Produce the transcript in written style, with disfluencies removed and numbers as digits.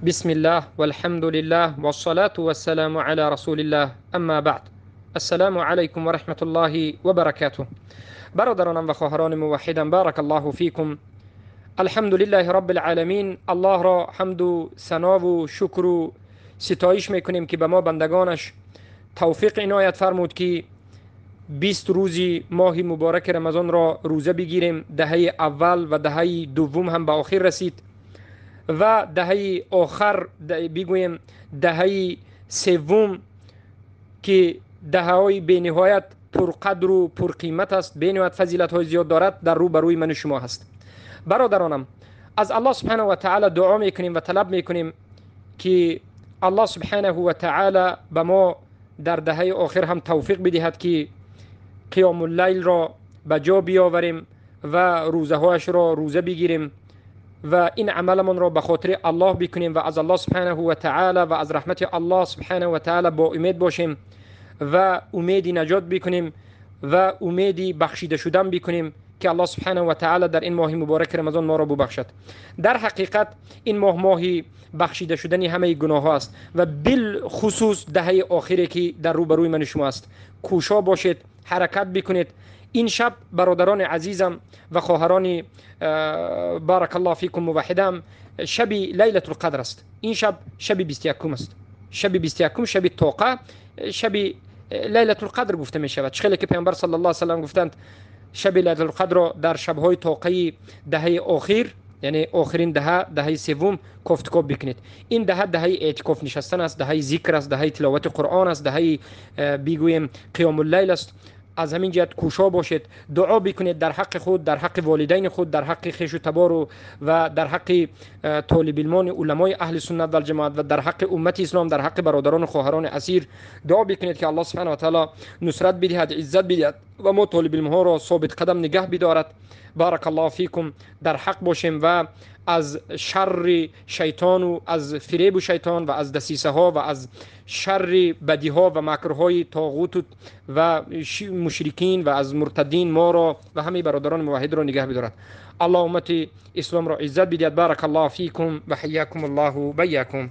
بسم الله والحمد لله والصلاة والسلام على رسول الله، اما بعد. السلام علیکم و رحمت الله و برکاته. برادرانم و خواهران موحدم، بارک الله فیکم. الحمد لله رب العالمین. الله را حمد و ثنا و شکر و ستایش میکنیم که به ما بندگانش توفیق عنایت فرمود که 20 روزی ماه مبارک رمضان را روزه بگیریم. دهه اول و دهه دوم هم به آخر رسید و دهه آخر، بگوییم دهه سوم که دهه های بینهایت پرقدر و پرقیمت است، بینهایت فضیلت های زیاد دارد، در رو بروی من و شما هست. برادرانم، از الله سبحانه و تعالی دعا میکنیم و طلب میکنیم که الله سبحانه و تعالی به ما در دهه آخر هم توفیق بدهد که قیام اللیل را به جا بیاوریم و روزه هایش را روزه بگیریم و این عملمان را به خاطر الله بکنیم و از الله سبحانه و تعالی و از رحمت الله سبحانه و تعالی با امید باشیم و امید نجات بکنیم و امید بخشیده شدن بکنیم که الله سبحانه و تعالی در این ماه مبارک رمضان ما را ببخشد. در حقیقت این ماه، ماه بخشیده شدن همه گناه ها است و بالخصوص دهه آخری که در روبروی من شما است. کوشا باشید، حرکت بکنید. این شب، برادران عزیزم و خواهران، بارک الله فیکم، موحدم، شب لیلة القدر است. این شب شب 21 است. شب 21، شب طاقه، شب لیلة القدر گفته می شود. خیلی که پیامبر صلی الله علیه و سلم گفتند شب لیلة القدر را در شبهای طاقه دهه آخر، یعنی آخرین دهه، دهه سوم، کوفتکوب بکنید. این دهه دهه اعتکاف نشستن است، دهه ذکر است، دهه تلاوت قرآن است، دهه بگوییم قیام اللیل است. از همین جهت کوشا باشید، دعا بکنید در حق خود، در حق والدین خود، در حق خویش و تبار و در حق طالب علمان، علمای اهل سنت و جماعت و در حق امت اسلام، در حق برادران و خواهران اسیر دعا بکنید که الله سبحانه و تعالی نصرت بدهد، عزت بدهد و ما طالب علم ها را ثابت قدم نگه بدارد. بارک الله فیکم. در حق باشیم و از شر شیطان و از فریب شیطان و از دسیسه ها و از شر بدی ها و مکرهای طاغوت و مشرکین و از مرتدین ما را و همه برادران موحد را نگه بدارد. الله امت اسلام را عزت بدهد. بارک الله فیکم و حیاکم الله و بیاکم.